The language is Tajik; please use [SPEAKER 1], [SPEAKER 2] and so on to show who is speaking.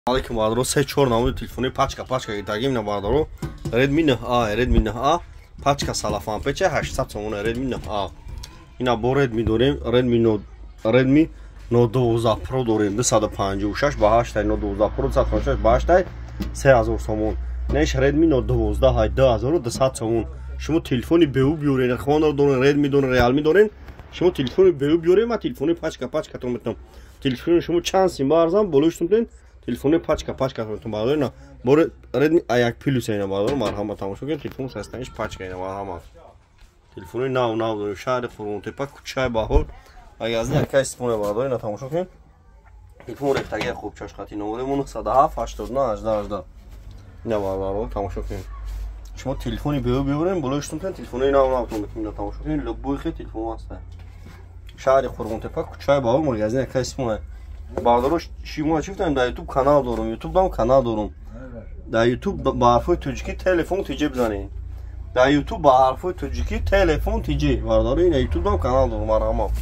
[SPEAKER 1] Алейкум, бародаро. Се чор намуди телефони пачка пачка гиртагим на, бародаро. Redmi 9A, Redmi 9A пачка салафан печа 800 сомон, Redmi 9A. Ина бо Redmi дорем, Redmi Note, Redmi Note 12 Pro дорем, 256 ба 8, Note 12 Pro 256 ба 8, 3000 сомон. Неш Redmi Note 12 ҳай 2200 сомон. Шумо телефони БУ биёред, Honor дорен, Redmi дорен, Realme дорен. Шумо телефони БУ биёред, ма телефони пачка пачкатон метавонам. Телефони шумо чанд сим арзам, болои шумо телефони пачка пачка метавонам, бародаро. Ина бо Redmi A1 Plus ина, бародаро, марҳамат, тамошо кунед, телефон состояниш пачка ина, марҳамат. Телефони нав нав дорем, шаҳри Қурғонтепа, кӯчаи Баҳор, магазин яка истифода, бародаро, ина тамошо кунед. Телефон рехтагия хуб чашқати номери 907 89 18 18. Ина, бародаро, тамошо кунед. Шумо телефони БУ биёрем, болои шумо телефони нав нав метавонем, тамошо кунед, любой хел телефон ҳаст. Шаҳри Қурғонтепа, кӯчаи Баҳор, магазин яка истифода. Бародаро, шумо чӣ гуфтам, дар Ютуб канал дорум, Ютуб дам канал дорум. Дар Ютуб ба ҳарфҳои тоҷикӣ телефон тиҷи бизанед. Дар Ютуб ба ҳарфҳои тоҷикӣ телефон тиҷи, бародаро, ина Ютуб дам канал дорум, марҳамат.